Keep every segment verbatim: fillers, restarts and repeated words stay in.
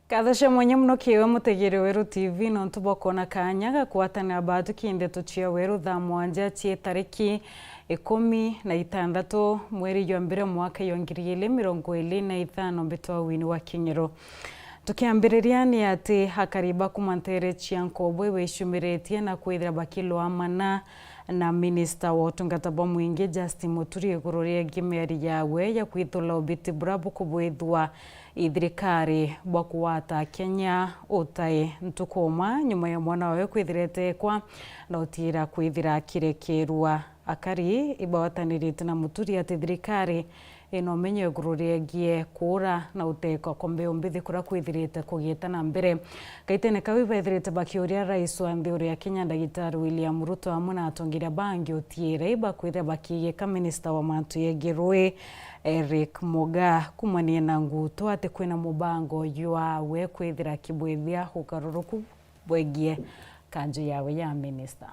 Nkatho cia mwanya mono kiri we mutegeri wa Weru T V nontu bwa kwona kanya ga kugwatanira bathuki ndeto cia Weru thaa mwanja cia tariki ikumi na itantatu mweri jwa mbere mwaka jwa ngiri igiri mirongo iri na ithano mbitwa wini wa King'ero. Tukiambiriria ni ati akari ba kuma ntere cia Nkobo ibaicumiritie na kwithira bakilwamana na minista wa utungata bwa mwingi Justin Muturi iguru riegie miario yawe ya kwithula ubiti bura bukubwithua i thirikari bwa kugwata Kenya utai ntuku umwe nyuma ya mwana wawe kwithira etekwa na utiira kwithira akirekerua. Akari ibagwatanirite na Muturi ati thirikari ina umenyo iguru riegie kuura na utekwa kwa mbeu mbithi kuria kwithirite kugiita na mbere. Gaitene kau ibethirite bakiuria rais wa nthiguru ya Kenya Ndagitari William Ruto amwe na atongeria bangi utiira ibakwithira bakigika minista wa mantu yegie rui Eric Muga kumania na Nguto ati kwina mubango jwawe kwithira akibwithia ukaruruku bwegie kanju yawe ya minista.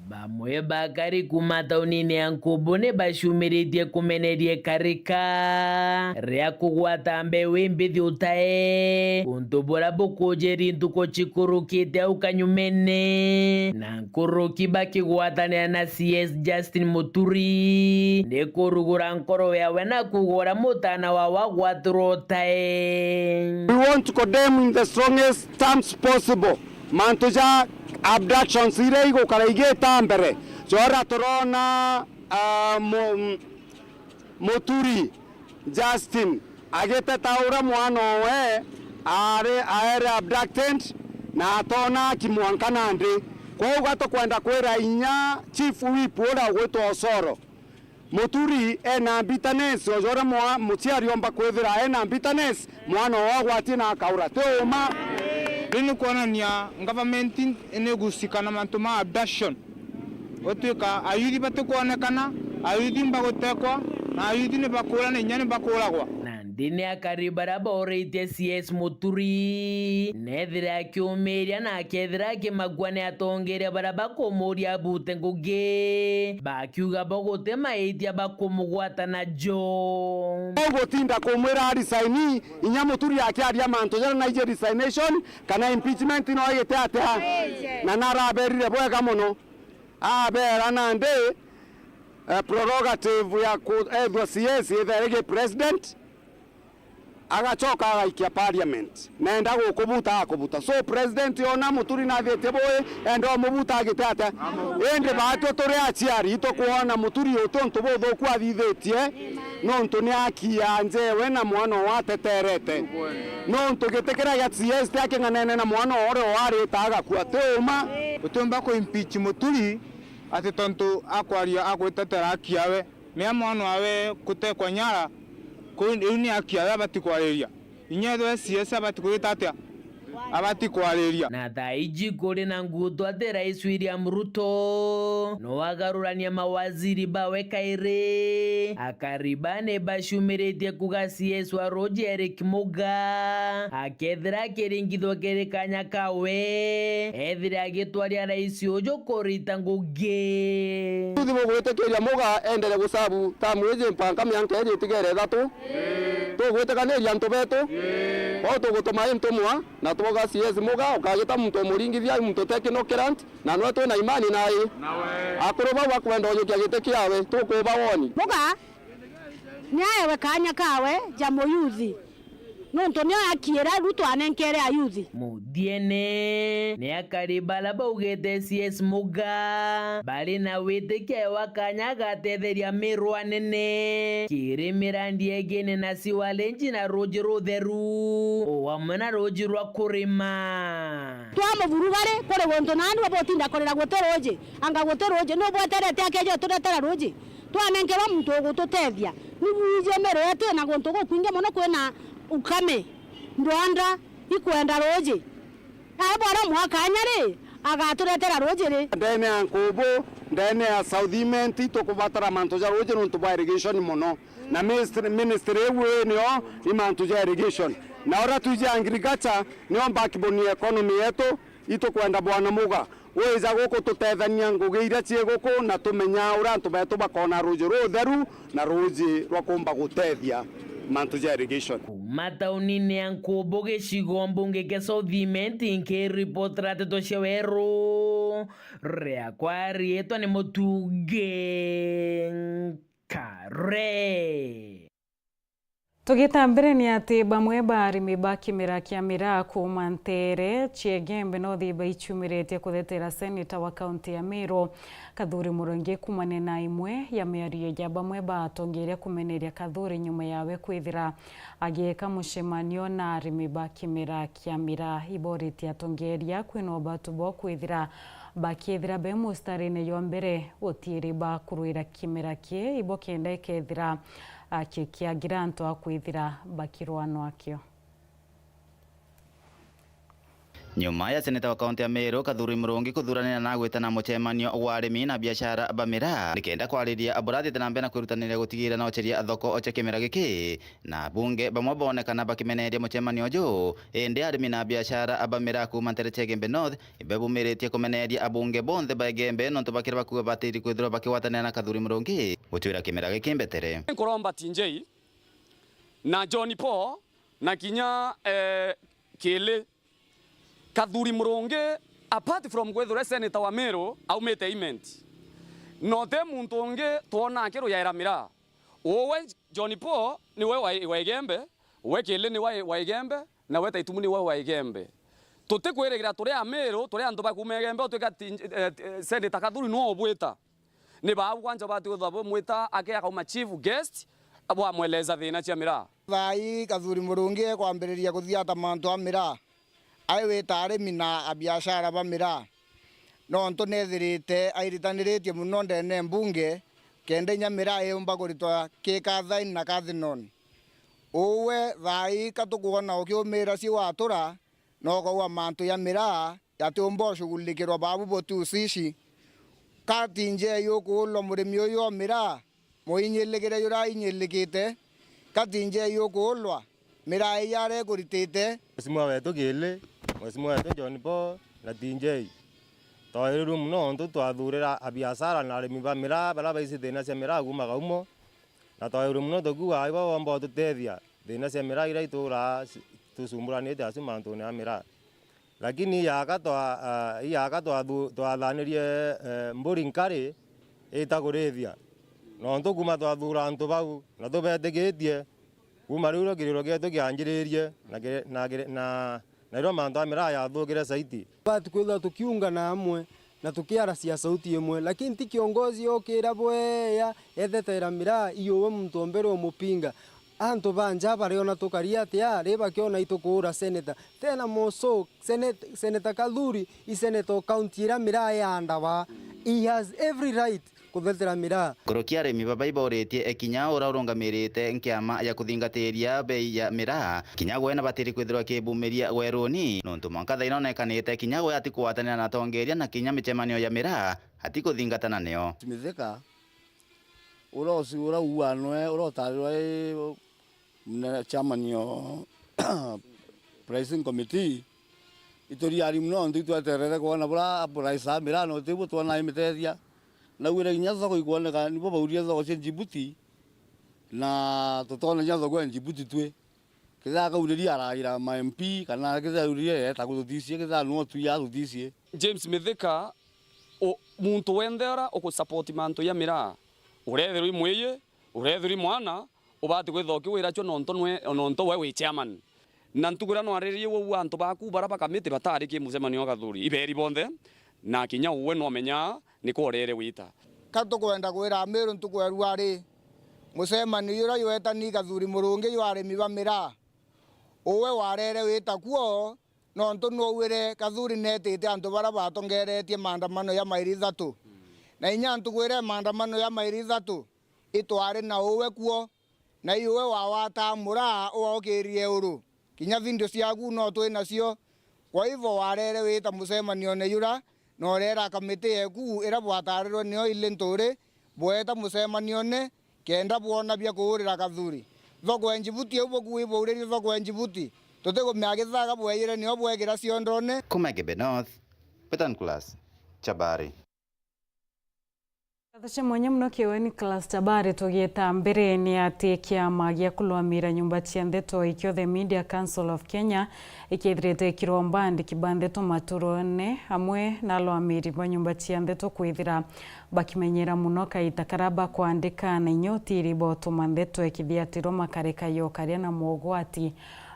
Bamwe bakari kuma taunini ya Nkubu ni bacumiritie kumeneria ikarika ria kugwata mbeu imbithi utae, untu buria bukujiri ntuku cikurukite au kanyumene, na nkuruki bakigwatanira na C S Justin Muturi ni kurugura nkoro yawe na kuuga uria mutana wawe agwatirwe utae. We want to condemn in the strongest terms possible mantu ja abductions iria igukara igita mbere. Jora turona, ah, mu-, Muturi Justin agiteta uria mwana owe ari, aere abducted na atona aki mwanka nandi. Kwou gatukwenda kwira inya Chief Whip uria ugwitwa Osoro, Muturi ena bitterness, o jora mwa-, muciari omba kwithira ena bitterness, mwana owe agwatie na akaura. Ti uma? Riu ni kwonania government ni igusika na mantu ma abduction. Gutwika ayuthi batikwonekana, ayuthi mbagutekwa, na ayuthi ni bakuura na inya ni bakuuragwa. Nandi ni akari baria bauritie C S Muturi, nethire akiumiria na akethira akimakua ni atongeria baria bakumuria abute ngugi, bakiuga bo guti maitia bakumugwata najo. Ugutinda kumwira arisaini, inya Muturi akiaria mantu jaria naiji resignation kana impeachment no igite atia? Na naraberire bwega mono. Abera nandi, eh, prerogative ya ku-, ethwa C S ithere gi president, agacoka agaikia parliament. Nenda gukubuta, akubuta. So president yona Muturi nathitie bui, enda umubuta agite atia? Indi batwe turi aciari, itukwona Muturi uti untu buthuku athithitie, nontu ni aki ya njewe na mwana owe ateterete. Nontu giti kiria gia C S ti aking'anene na mwana owe uria warita agakua, ti uma? Utiumba ku impeach Muturi ati tontu akwaria agwitetera aki yawe. Mea mwana wawe kutekwa nyara, kuu riu ni aki awe abati kwariria. Inya ethwe C S abati kwita atia? Abati kwariria. Na thaa iji kuri na Ngutu ati Rais William Ruto no agarurania mawaziri bawe kairi. Akari ba ni bacumiritie kuga C S wa Ruuji Eric Muga akethira akiringithwa kiri kanya kawe, ethire agitwaria rais uju kurita ngugi. Tuthi bugwitikiria Muga endere gucabu tamu iji mpaka mianka iri itigere ithatu. Tugwitikaniria antu betu. Kwou tugutuma i ntumwa na twoga C S Muga ukagita muntu umuringithia, i muntu utekino kirant, na nwe twina imani nae. Akuru bau bakwenda ujukia giti kiawe, tukuba woni. Muga ni aewe kanya kawe ja muyuthi. Nontu nio akiira riu twanenkere ayuthi. Muthiene, ni akari bara baugite C S Muga bari na witikio wa kanya agatetheria Miru anene kiri mirandi yegiene na siwalenji na ruuji rutheru, o amwe na ruuji rwa kurima. Twamuvuru bari kuri guntu nandi babutinda kurira guti ruuji, anga guti ruuji, nubweterete akeja uturetera ruuji? Twanenkerwa muntu ugututethia. Ni bwiji Miru yetu ina guntu gukwingi mono kwina ukame, ndwanda, ikwenda ruuji. Ae bwara mwakanya ri, agaturetera ruuji ri? Ndene ya Nkubu, ndene ya South Imenti, tukubatara mantu ja ruuji nontu bwa irrigation mono. Na ministry, ministry iu inio i mantu ja irrigation. Na uria twiji agriculture, nio backbone ya economy yetu, itukwenda Bwana Muga. Wija guku tutethania ngugi iria cii guku na tumenya uria antu betu bakona ruuji rutheru na ruuji rwa kumba gutethia. Mantu ja irrigation. Kuuma taunini ya Nkubu gicigo mbunge kia South Imenti, nkiripotera nteto cia weru, riakwa riitwa ni Mutungi Nkare. Tugita mbere ni ati bamwe ba arimi ba kimera kia miraa kuuma nteere cia Igembe North baicumiritie kuthetera seneta wa kaunti ya Meru, Kathuri Murungi, kuumania na imwe ya miario ja bamwe ba atongeria kumeneria Kathuri nyuma yawe kwithira agiika mucemanio na arimi ba kimera kia miraa. Iboritie atongeria kwina ubatu bwa kwithira bakithira be mustarine jwa mbere utiiri ba kurwira kimera kii ibo kenda ikethira, a, kikiagira antu a kwithira bakirwanwa akio. Nyuma ya seneta wa kaunti ya Meru, Kathuri Murungi, kuthuranira na gwitana mucemanio wa arimi na biashara ba miraa, nikenda kwariria buria athiite na mbere na kwirutaniria gutigira na uceria thoko cia kimera giki, na abunge bamwe boonekana bakimeneria mucemanio uju, indi arimi na biashara ba miraa kuuma nteere cia Igembe North, ibebumiritie kumeneria abunge bonthe ba Igembe nontu bakira bakuuga batiri kwithirwa bakigwatanira na Kathuri Murungi gucwira kimera giki mbetere. Nkuromba T J na John Paul na kinya, eh, Kili. Kathuri Murungi, apart from kwithirwa senator wa Meru, aumite Imenti. No ti muntu ungi twona akiruyaira miraa. Uwe John Paul niwe wa, wa Igembe, uwe Kili niwe wa Igembe, na we Taitumu niwe wa Igembe. Tutikwirigira turi Ameru, turi antu ba kuuma Igembe, utwika ati, eh, eh, senator Kathuri niwe ubwita. Ni bau kwanja ubati kwithirwa bumwita ake akauma chief guest, bwamweleza thina cia miraa. Thaa ii Kathuri Murungi ekwambiriria kuthiata mantu a miraa, ai wita arimi na abiashara ba miraa, nontu neethirite airitaniritie mono ndeene mbunge kenda inya miraa yumba kuritwa ki Cathain na Cathinon. Uwe thaa ii ka tukwona ukiumiira cio watura, na ukauga mantu ja miraa jatiumba ushughulikirwa babu botiusishi. Ka T J ukuulwa murimi uyu o miraa, muinyilikire juria ainyilikite, ka T J ukuulwa miraa ii aria ikuritite. Mheshimiwa wetu Kili, Mheshimiwa wetu John Paul na T J, twairirue mono untu twathurira abiashara na arimi ba miraa baria baici thina cia miraa kuuma kaumo, na twairirue mono tukiuga ibo bomba ututethia thina cia miraa iria ituraa ci-, tucumburanite acio mantune ja miraa. Lakini iyaka twa-, ah, iyaka twathu-, twathanirie, eh, mburi nkari itakurithia. Nontu kuuma twathura antu bau na tubetikitie, kuuma riu rio kiriro gietu kianjiririe na ki-, na kiri-, na, na irio mantu ja miraa yathukire saiti. Bati kwithirwa tukiungana amwe na tukiaracia sauti imwe, lakini ti kiongozi ukira bweya etetera miraa, iyo we muntu o mbere umupinga. Antu ba nja bariona tukari atia, ri bakiona itukuura senator. Tena moso, Senet-, Senator Kathuri, i senator o county iria miraa iandawa. He has every right kuthetera miraa. Nkuruki arimi baba iboritie kinya uria urungamirite nkiama ya kuthingatiria bei ya miraa, kinya gwe na batiri kwithirwa kibumiria weruni, nontu mwanka thaino onekanite kinya gwe atikugwatanira na atongeria na kinya micemanio ya miraa atikuthingatana nio. Mithika, uria uci-, uria uuanwe, uria utarirwe i mune-, chairman o pricing committee, ituriari mono nontu itweterere kwona buria price ya miraa na uti bu twona imitethia. Naugire kinya thoko ikwoneka, nibo baurire thoko cia Djibouti, na tutona kinya thoko ya Djibouti twi. Kethira akauriria araira ma M P, kana kethira auririe eeta gututithie, kethira nwe tu ya tutithie. James Mithika, u-, muntu wenthe uria ukusupport mantu ja miraa, urethirwa i mwiji, urethirwa i mwana, ubati kwithirwa ukiwira cio nontu nwe, nontu we wi chairman. Na ntuku iria nwaririe uu antu baku baria ba kamiti batari ki mucemanio wa Kathuri, iberi bonthe, na kinya uwe nwamenyaa nikwa urere wita. Ka tukwenda kwira Amiru ntuku ya rua ri, mucemanio juria jwetani Kathuri Murungi jwa arimi ba miraa, uwe warere wita kuo, nontu nwauire Kathuri neetite antu baria batongeretie maandamano ja mairi ithatu. Na inya ntuku iria maandamano ja mairi ithatu itwari na uwe kuo, na iuwe wawataa muraa uwaukirire uru. Kinya video ciaku no twi nacio. Kwa hivyo, warere wita mucemanione jura, na urera kamiti yeku iria bwatarirwe nio ili nturi, bweta mucemanione, kenda bwona bia kuurira Kathuri. Thoko ya Njibuti iu bukui bwauririe thoko ya Njibuti, tutikumea githaga bweyire nio bwegira ciondone. Kuma Igembe North, Peter Nicholas, Chabari. Ngatho cia mwanya mono Kiwe Nicholas Tabari. Tugieta mbere ni ati kiama gia kurwamira nyumba cia ndeto ikio The Media Council of Kenya ikethirite ikiromba andiki ba ndeto maturone amwe na arwamiri ba nyumba cia ndeto kwithira bakimenyera mono kaita karia bakwandika na inya utiri bwa utuma ndeto ikithiatirwa makareka yo karia na mogwati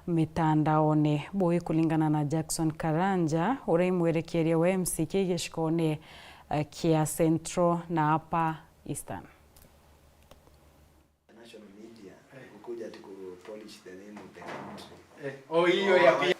mitandaone. Bui kulingana na Jackson Karanja, uria imwerekeria wa M C K gicikone, eh, kia Central na Upper Eastern. National media, eh, kukuja ati ku polish the name of the country. Eh, oh, hiyo ya pia.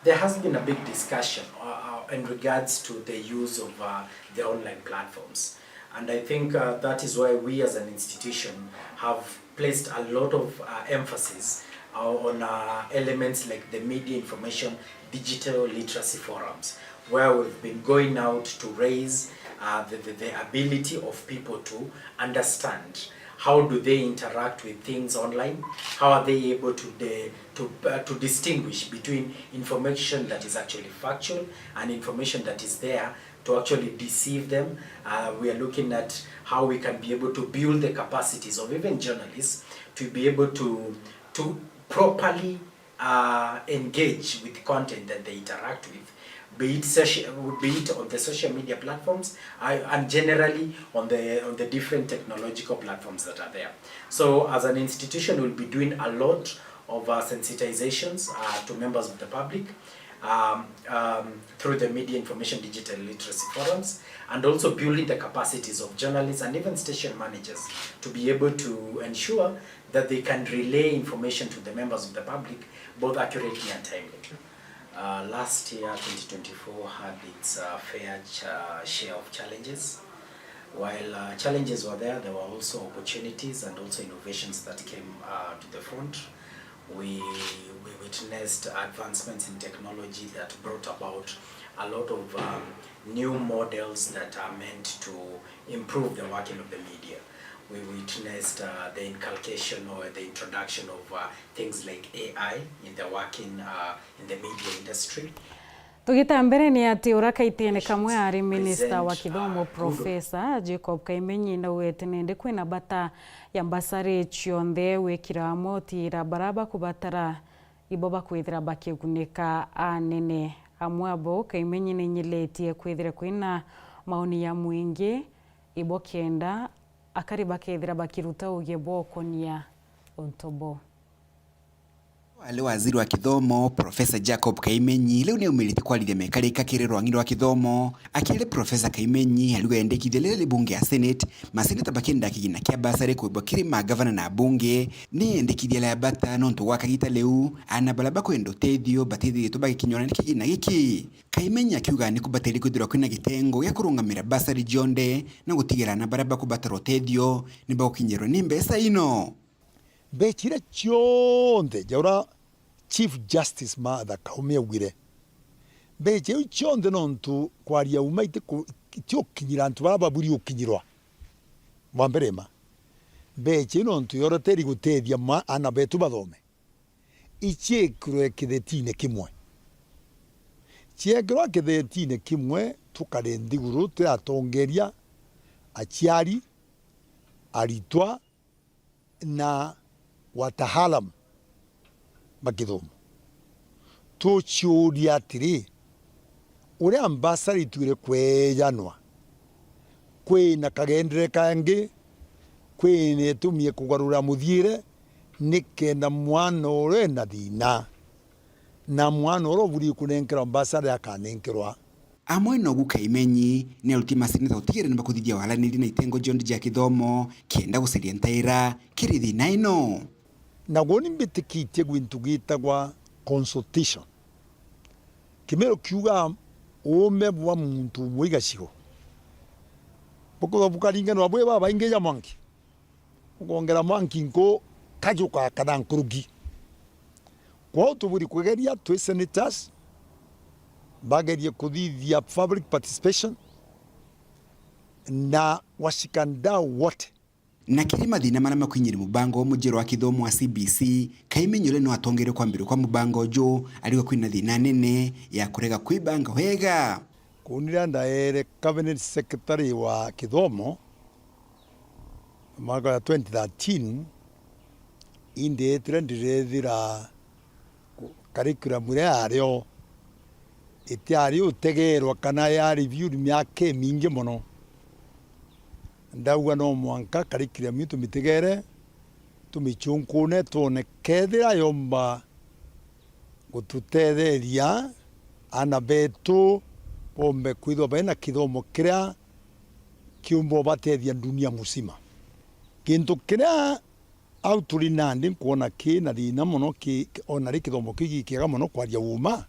There has been a big discussion, uh, uh, in regards to the use of, uh, the online platforms. And I think, uh, that is why we as an institution have placed a lot of, uh, emphasis, uh, on, uh, elements like the media information digital literacy forums, where we've been going out to raise, uh, the, the, the ability of people to understand how do they interact with things online, how are they able to de-, to, uh, to distinguish between information that is actually factual and information that is there to actually deceive them. Uh, we are looking at how we can be able to build the capacities of even journalists to be able to, to properly, uh, engage with the content that they interact with, be it social, be it on the social media platforms, uh, and generally on the, on the different technological platforms that are there. So as an institution, we'll be doing a lot of, uh, sensitizations, uh, to members of the public, um, um, through the media information digital literacy forums, and also building the capacities of journalists and even station managers to be able to ensure that they can relay information to the members of the public both accurately and timely. Uh, last year, twenty twenty-four had its, uh, fair ch-, uh, share of challenges. While, uh, challenges were there, there were also opportunities and also innovations that came, uh, to the front. We, we witnessed advancements in technology that brought about a lot of, um, new models that are meant to improve the working of the media. We witnessed, uh, the inculcation or the introduction of, uh, things like A I in the working, uh, in the media industry. Tugita mbere ni ati uria kaitene kamwe ari minista wa kithomo, Professor Jacob Kaimenyi naugite nindi kwina bata ya mbasari cionthe gwikira amwe utiira baria bakubatara ibo bakwithira bakigunika. Anene amwe abo Kaimenyi ninyilitie kwithira kwina maoni ya mwingi ibo kenda akari bakethira bakiruta ugie bwa ukonia untu bo. Ari waziri wa kithomo, Professor Jacob Kaimenyi, riu niaumiritie kwarithia mekarika kiri rwangi rwa kithomo. Akiari Professor Kaimenyi, ariuga endekithia riria ri bunge ya Senate, maseneta bakienda kigina kia basari kwibwa kiri magavana na bunge, ni endekithia ria bata, nontu gwa kagita riu, ana baria bakwenda utethio batithithitwe bagikinywa ni kigina giki. Kaimenyi akiuga ni kubatiri kwithirwa kwina gitengo gia kurungamira basari cionthe na gutigira ana baria bakubatara utethio ni bagukinyirwa ni mbeca ino. Mbeca iria cionthe ja uria Chief Justice Martha Kaome augire, mbeca iu cionthe nontu kwaria uma itiku-, itiukinyira antu baria baburi ukinyirwa. Bwa mbere ma, mbeca iu nontu yoreteri gutethia ma-, ana betu bathome, iciikirwe kithetine kimwe. Ciekirwa kithetine kimwe, tukare nthiguru turi atongeria, aciari, aritwa, na wataalam ba kithomo. Tuciuria atiri, uria mbasari itwire kweejanwa, kwina kagendere kangi, kwina itumi ya kugarura muthiire, nikenda mwana uria ena thiina na mwana uria uburi kunenkerwa mbasari akanenkerwa. Amwe nogu Kaimenyi ni aruti maseneta gutigira ni bakuthithia waraniri na itengo cionthe cia kithomo kenda gucaria ntaira kiri thiina ino. Naguo ni mbitikitie gwintu gitagwa consultation. Kimeru kiuga uume bwa muntu umwe igacigo. Buku-, bukaringanwa bwi babaingi ja mwanki. Ukongera mwanki nku kajuka kana nkuruki. Kwou tuburi kwegeria twi senators, bagerie kuthithia public participation na washikandau wote. Na kiri mathina maria makwinyiria mubango wa mujiro wa kithomo wa C B C, Kaimenyi uria no atongeria kwambirua kwa mubango uju, ariuga kwina thina nene ya kurega kwibanga wega. Kuu niria ndaere cabinet secretary wa kithomo, Mwaka wa twenty thirteen, indeetire ndireethira ku-, curriculum iria yaari o itiari utegeerwa kana ya reviewed miaka imingi mono. Ndauga no mwanka curriculum iu tumitegere, tumichunkune, twone keethira yomba gututetheeria aana beetu boombe kwithirwa bari na kithomo kiria kiumba ubateethia dunia musima. Kintu kiria au turi nandi nkwona ki na thiina mono ki, ona ri kithomo kiu gikiega mono kwaria uuma,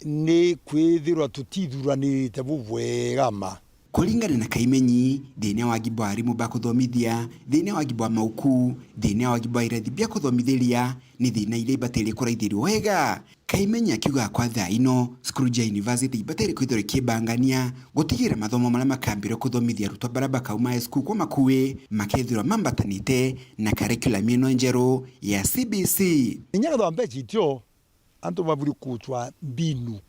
ni kwithirwa tutithuranirite bubwega ma. Kuringana na Kaimenyi, thiina ya wagi bwa arimu ba kuthomithia, thiina ya wagi bwa mauku, thiina ya wagi bwa irathi bia kuthomithiria ni thiina iria ibataire kuraithirio wega. Kaimenyi akiuga kwa thaa ino, cukuru cia university ibataire kwithirwa ikiibangania gutigira mathomo maria makambirwa kuthomithia arutwa baria bakauma cukuru kwa makui makethirwa mambatanite na curriculum ino njeru ya C B C. Inya kethirwa mbeca itio, antu baburi kuchwa mbinu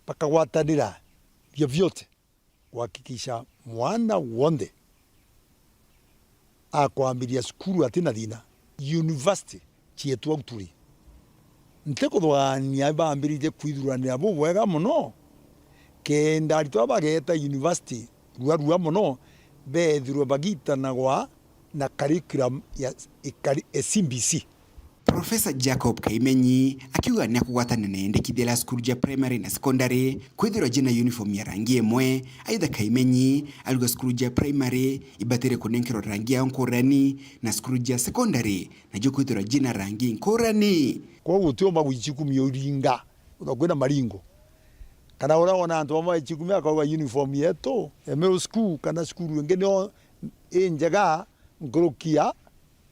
bakagwatanira vyovyote kuhakikisha mwana wonthe akwambiria cukuru ati na thiina. University cietu au turi, ntikuthugania bambiririe kwithuranira bubwega mono, kenda aritwa bageeta university ruarua mono, beethirwe bagitanagwa na curriculum ya ikari-, ya C B C. Profesa Jacob Kaimenyi akiuga ni akugwatania na endekithia ria cukuru cia primary na secondary kwithirwa jina uniform ya rangi imwe. Aitha Kaimenyi ariuga cukuru cia primary ibatire kunenkerwa rangi yao nkurani na cukuru cia secondary nacio kwithirwa jina rangi nkurani. Kwoguo utiumba gwichikumia uringa, uthwa kwina maringo. Kana uria wona antu bamwe baichikumia akauga uniform yetu, Emeu School kana cukuru ingi nio injega nkuruki ya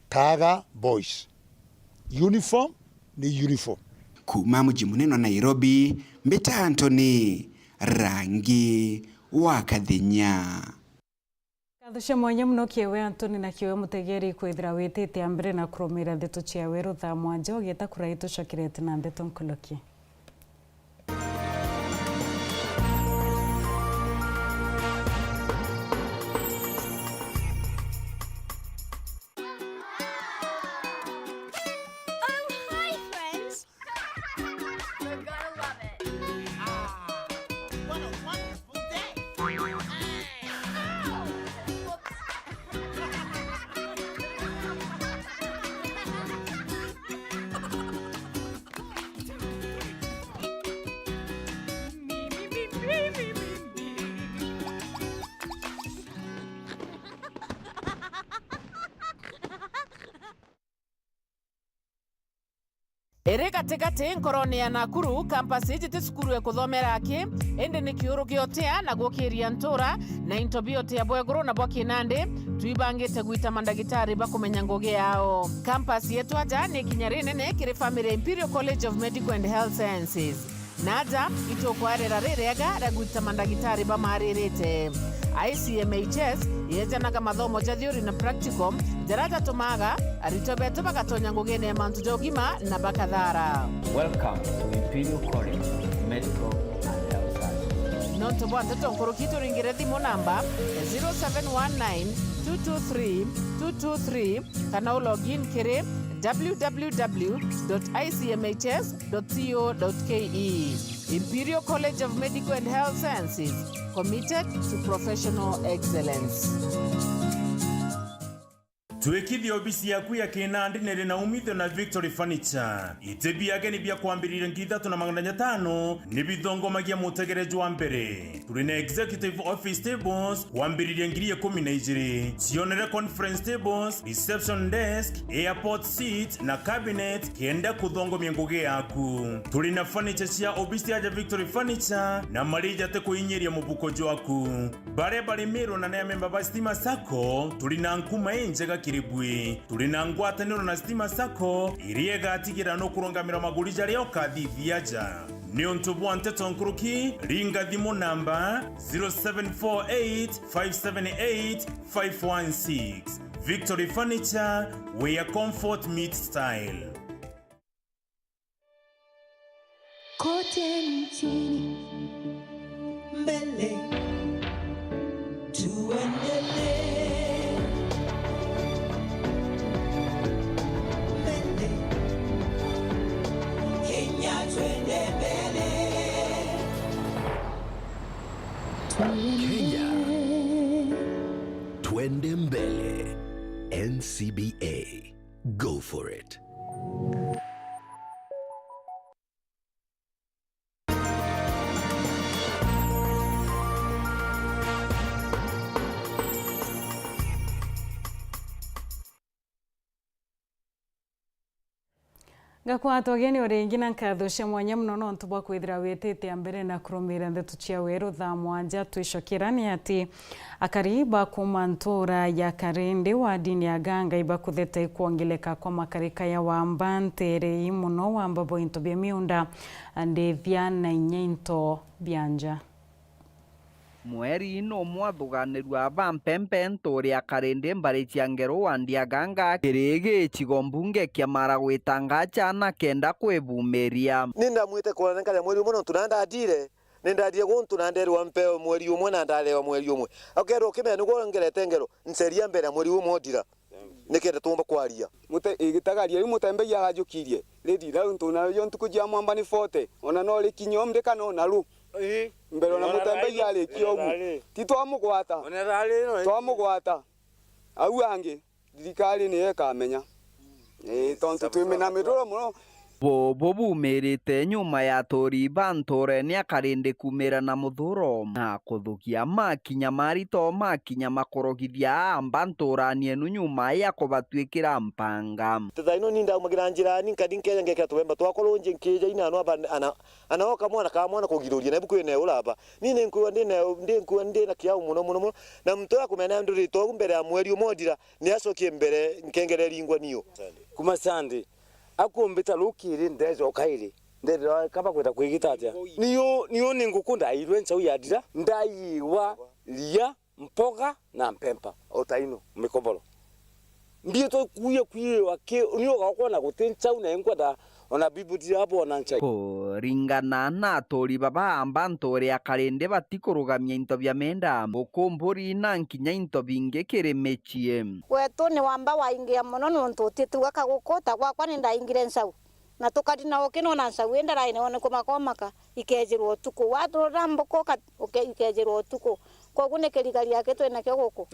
Kaga Boys. Uniform ni uniform. Kuuma muji munene wa Nairobi, mbita Anthony Rangi wa Kathinya. Ngatho cia mwanya mono kiewe Anthony na kiewe mutegeri kwithira witite a mbere na kurumira ndeto cia weru thaa mwanja ugieta kurai tucokerete na ndeto nkuluki. Um, hi, friends. You're gonna love it. Ah, what a wonderful day. Hey. Ow. Whoops. Iri gatigati nkorone ya Nakuru, campus iji ti cukuru ya kuthomera aki, indi ni kiuru gia utia na gukiria ntura, na into bia utia bwa iguru na bwa kinandi, twibangite gwita mandagitari ba kumenya ngugi yao. Campus yetu aja ni ikinya rinene kiri family ya Imperial College of Medical and Health Sciences. Na aja itukwaerera ririega ria gwita mandagitari bamaririte. I C M H S yejanaga mathomo ja theory na practical, jaria jatumaga aritwa betu bagatonya ngugine ya mantu ja ugima na bakathara. Welcome to Imperial College Medical and Health Sciences. Nontu bwa nteto nkuruki, turingire thimu namba zero seven one nine two two three two two three, kana u log in kiri w w w dot i c m h s dot co dot k e. Imperial College of Medical and Health Sciences, committed to professional excellence. Twikithia obisi yaku ya kinandi niri na umithio na Victory Furniture. Iti bia ageni bia kwambiriria ngiri ithatu na magana jatano ni bithongomagia mutegere jwa mbere. Turi na executive office tables kwambiriria ngiri ikumi na ijiri, cionere conference tables, reception desk, airport seat na cabinet, kenda kuthongomia ngugi yaku. Turi na furniture cia obisi aja Victory Furniture na marija ti kuinyiria mubuko jwaku. Baria bari Meru na ni amemba ba Stima Sacco, turi na nkuma injega kiri bui. Turi na ngwataniro na Stima Sacco, iria igatigira nukurungamira maguri jaria ukathithia aja. Niuntu bwa nteto nkuruki, ringa thimu namba zero seven four eight five seven eight five one six. Victory Furniture, where comfort meets style. Kote nchini. Mbele. Tuendelee. C B A. Go for it. Ngakwatwa ugeni o ringi na nkatho cia mwanya mono nontu bwa kwithira witite a mbere na kurumiira ndeto cia weru thaa mwanja. Twicokera ni ati akari ba kuuma ntuura ya Karindi wardini ya Ganga ibakuthete kwongeleka kwa makarika ya wamba nteere ii mono, wamba bwa into bia miunda, ndithia na inya into bia nja. Mweri numwe athuganirua ba mpempe ntuuri ya Karindi mbari cia Ngeru wandi ya Ganga kiri gicigo mbunge kia Mara gwitanga cana kenda kwibumiria. Ni ndamwite kurana nkaria mweri umwe nontu na ndadire, ni ndadire guntu na nderwa mpe mweri umwe na ndarewa mweri umwe. Ukerwa ukimenya niguo ngerete Ngeru, nceria mbere ya mweri umwe uthira. Nikenda tuumba kwaria. Mute-, igitagaria riu mutembei agajukirie, riri rau ntu nario ntuku cia mwamba ni forty, ona no rikinye o mrika no naru. Ii. Mbere ona mutembei arikia ugu. Ti twamugwata. Twamugwata. Au angi, thirikari niyo ikamenya. Ii, tontu twi na miruro mono. Bubu bumirite nyuma ya aturi ba ntuurene ya Karindi kuumira na muthuro na kuthukia makinya marito, makinya makurugithia aamba ntuurani enu nyuma ya kubatwikira mpanga. Thaa ino ni ndaumagira njirani, nkari nkeja ngekira tubemba twakwa runji, nkija ina anu aba ana, ana o kamwana ka mwana kugiruria, na ibu kwina uraba. Ni ninkwigua ndina, ndinkwigua ndina kiau mono, mono, mono. Na muntu uria akumenya nduritwe au mbere ya mweri umwe uthira, ni acokie mbere nkengere ringwa niu. Kuma Sunday, akumbita rukiri, ndecoka iri, ndethira kaba kwenda kwigita atia? Niu, niu ni nguku ndairwe ncau ya ndira, ndaiwa ria, mpoga na mpempa, o ta ino, mikoboro. Mbiitwe kuia kuiwa ki, niu ugakwona guti ncau na inkwenda ona bibu ndirabona ncau. Kuringana na aturi baba aamba ntuuri ya Karindi batikurugamia into bia menda, nguku, mburi na nkinya into bingi kiri micii. Gwetu ni wamba waingia mono, nontu utituga kaguku, ta gwakwa ni ndaingire ncau. Na tukari na uki nona ncau i ndaraine one kumakomaka, ikejirwa utuku. Waturura mbuku uka-, uke-, ikejirwa utuku. Koguo ni kirigari aki twinakio guku.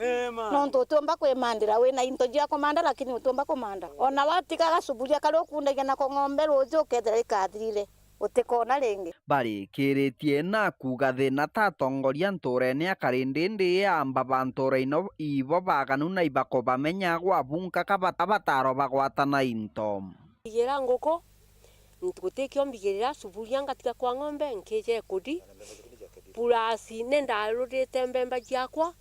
Nontu utiumba kwimandira, wina into cia kumanda lakini utiumba kumanda. Ona watiga gasuburia karia ukundagia nako ng'ombe ruuji ukethira ikathirire. Utikona ringi. Barikiritie na kuuga thina ta atongoria ntuurene ya Karindi indi aamba ba ntuura ino ibo baganu na ibakobamenya gwa bunka kabata bataro bagwatana into. Igira nguku, gutikio mbigirira, suburia ngatiga kwa ng'ombe, nkija ikundi, plus ni ndarurite mbemba ciakwa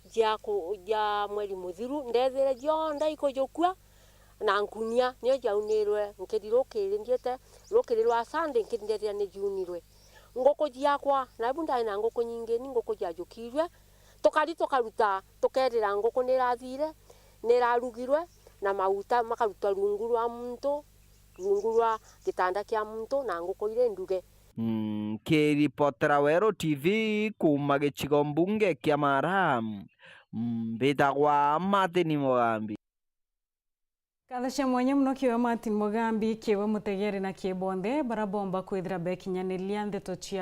cia ku-, cia mweri muthiru, ndethire cionthe ikujukua, na nkunia nio ciaunirwe, nkiri rukiri, ndiete rukiri rwa Sunday, nkiri ndethira ni ciunirwe. Nguku ciakwa, na ibu ndari na nguku nyingi, ni nguku ciajukirwe, tukari tukaruta, tukerira nguku ni irathire, ni irarugirwe, na mauta makarutwa rungu rwa muntu, rungu rwa gitanda kia muntu, na nguku iri nduge. Nkiripotera Weru T V kuuma gicigo mbunge kia Mara, mbitagwa Martin Mugambi. Nkatho cia mwanya mono kiwe Martin Mugambi, kiwe mutegeri na kibonthe bara bomba kwithira bekinyaniria ndeto cia